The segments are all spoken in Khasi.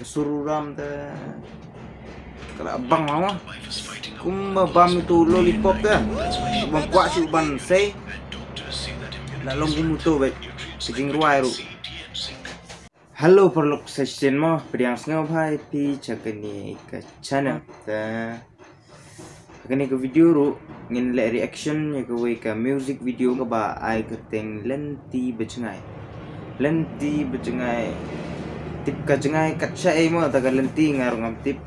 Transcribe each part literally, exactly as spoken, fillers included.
Sururam te. Ka la bang ma ma. Kumba bam itu lollipop te. Bam kwah shu ban sei. La long kum uto bad ka jingrwai ruh. Hello paralok sa shisien mo, pdiang sngewbha ïa phi sha kane ka channel. Te ha kane ka video ruh ngin leh reaction ïa kawei ka music video kaba ai kyrteng Lynti Bajngai. Lynti Bajngai. Tip ka jngai kat shaei mo, ta ka lynti nga ruh ngam tip.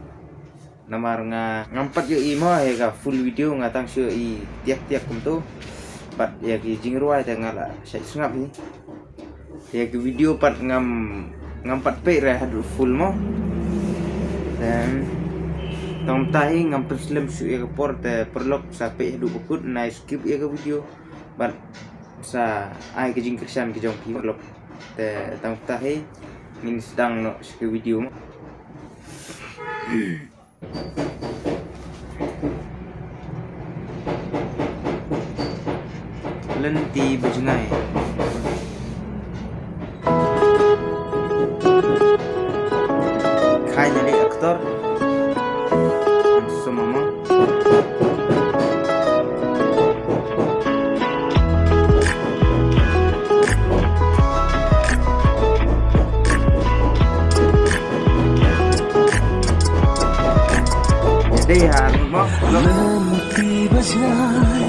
Namar nga ngam pat ïohi mo ïa ka full video, nga tang shu ïohi tiak tiak kumto. Bad ïa ki jingrwai te nga la shait sngap hi. Ïa ki video pat ngam, ngam pat peit re haduh full mo. Te tang mynta hi ngam pynslem shuh ïa ka por, te paralok sa peit haduh ba kut, nai skip ïa ka video. Bad sa ai ka jingkyrshan ka jong phi paralok. Te tang mynta hi ngin sdang noh sha ka video mo. Lynti Bajngai. Khai jali actor. Handsome mama. Dei ha mo. Lynti Bajngai,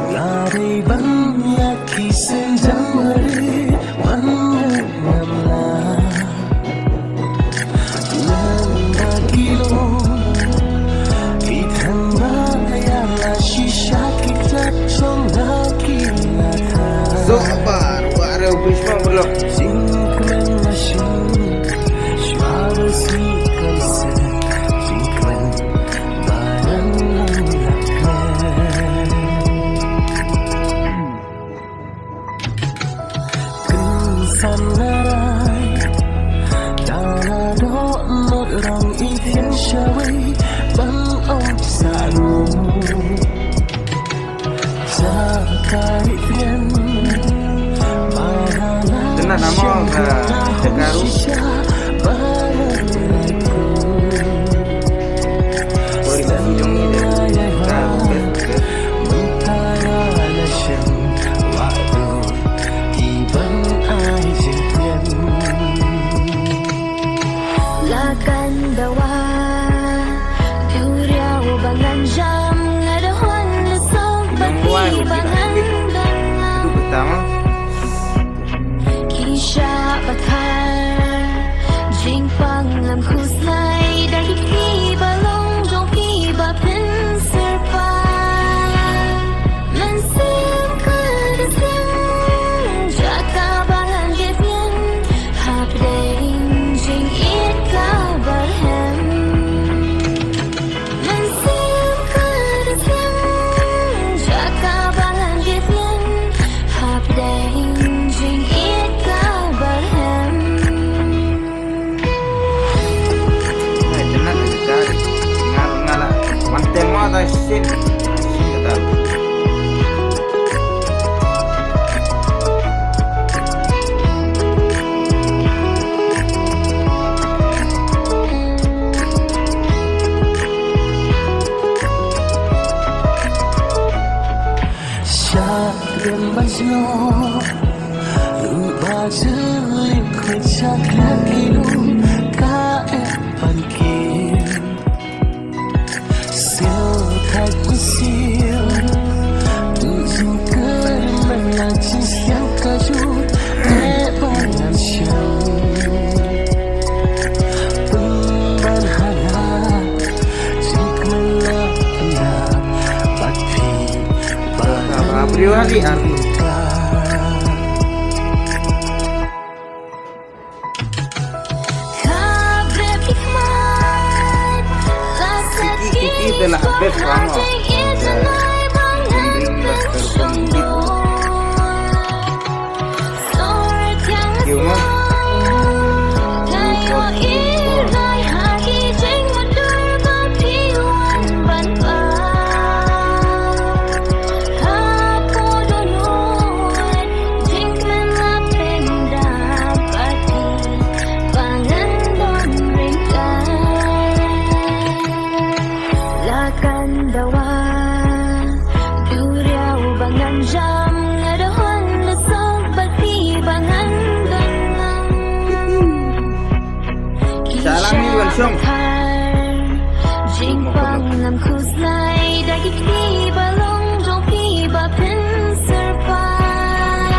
nga dei ban ïa ki seng jam re man ngam la. So bar, wa re u bishma murlo. Kynsan narai, da la doh nud rong i thiang shawei ban ong sa nu. Sa ka i thiang, ba la la. Kena nama ka Tekaru. Sorry, kasi jong ni deh. Ka best, best. Lakan dawa, duriaw ba ngan jam, nga da hon da sok ba ki ba ngan dang. Ki shah pathar, jingpang ngam khuslai da ki ba long jong ki ba pynsyrpai. Mynsiem ka da sdang jaka ba ngan git ngan hapdeng jingit ka ba rhem. Mynsiem ka da sdang jaka ba ngan git ngan hapdeng jingit ka ba rhem. Shah rem ba jngoh, ruh ba jylliew, khot shah khlieh ki lum ka eh ban kiew. Siew thait u siew, tu jingkyrmen la jingsiang ka jut, eh ba ngan siew. Pynban hala, jingkmen la pynda, bad phi. Kiki, kiki, de la best one. Jingpang ngam khuslai da ki kti ba long jong phi ba phin syrpai.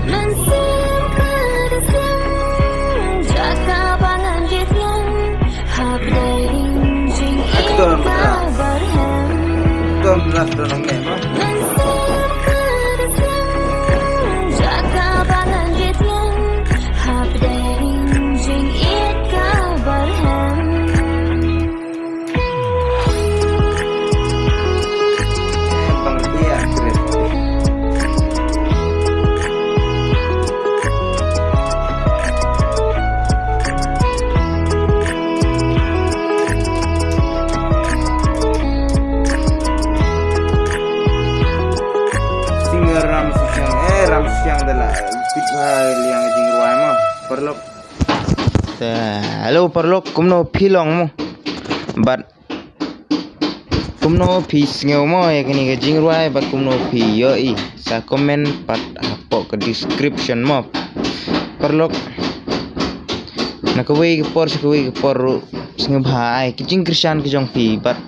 Mynsiem ka da sdang jaka ba ngan jied lem hapdeng jingim ka barhem. Mynsiem ka da sdang jaka ba ngan jied lem hapdeng jingim ka barhem. Singer Ramsiang, eh, Ramsiang da la tip ha liang jingrwai mo, paralok. Te, hello paralok, kumno phi long mo? Bad kumno phi sngew mo ïa kane ka jingrwai, bad kumno phi ïohi, sa comment pat hapoh ka description mo. Paralok, na kawei ka por sha kawei ka por ruh sngewbha ai ki jingkyrshan ki jong phi bad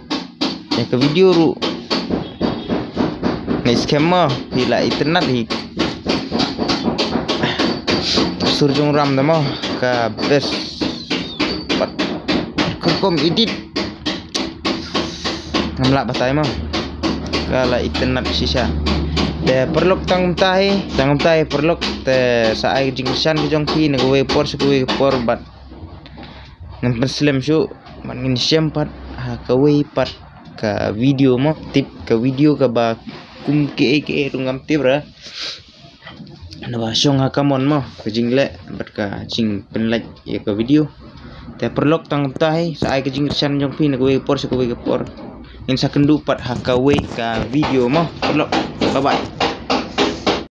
ïa ka video ruh nga skhem mo phi la itynnad hi. Sur jong Ram da mo ka best. Pat ka rukom edit ngam lah batai mo, ka la itynnad shisha. Te paralok, tang kumta hi, tang kumta hi paralok, te sa ai ka jingkyrshan ka jong phi na kawei ka por sha kawei ka por bad ngan pynslem shuh bad ngin shem pat ha kawei pat ka video mo, tip ka video kaba kum kiei kiei ruh ngam tip re. Naba shong ha ka mon mo ka jingleh bad ka jingpynlait ïa ka video. Te paralok, tang kumta hi, sa ai ka jingkyrshan jong phi na kawei ka por sha kawei ka por. Ngin sa kynduh pat ha kawei ka video mo paralok. Bye bye.